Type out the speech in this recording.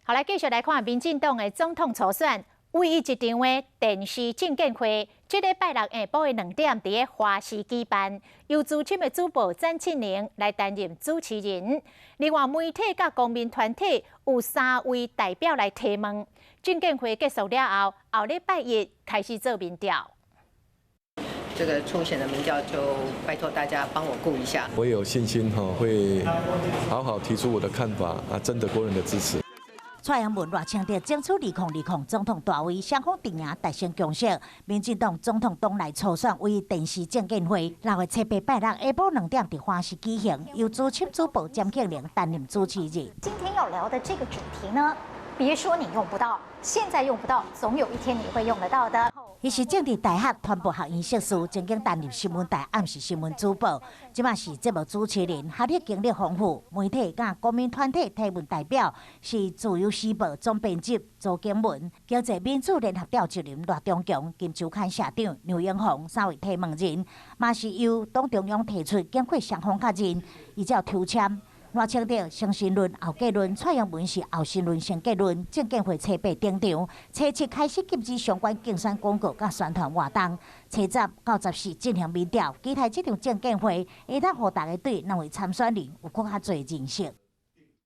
好，來繼續來看民進黨的總統初選，唯一一場的電視證見會，這禮拜六下晡的2點，佇咧華視舉辦，由資深的主播詹慶齡來擔任主持人。另外，媒體佮公民團體有三位代表來提問。證見會結束了後，後禮拜一開始做民調。這個初選的民調就拜託大家幫我顧一下。我有信心哈，會好好提出我的看法啊，爭得國人的支持。蔡英文、賴清德爭取2020總統大位，雙方陣營達成共識。民進黨總統黨內初選唯一電視證見會，6月7、8拜六下晡兩點佇華視舉行，由資深主播詹慶齡擔任主持人。今天要聊的這個主題呢，別說你用不到，現在用不到，總有一天你會用得到的。伊是政治大學傳播學院碩士，曾經擔任新聞台暗時新聞主播，這馬是節目主持人，學歷經歷豐富，媒體佮公民團體提問代表是自由時報總編輯周景文，經濟民主聯合召集人賴中強、今周刊社長劉永紅三位提問人，嘛是由黨中央提出，經過雙方確認，依照抽籤。賴清德先申論後結論，蔡英文是後申論先結論。證見會初八登場，初七開始禁止相關競選廣告佮宣傳活動，初十到十四進行民調，期待這場證見會會當予大家對兩位參選人有閣較濟認識。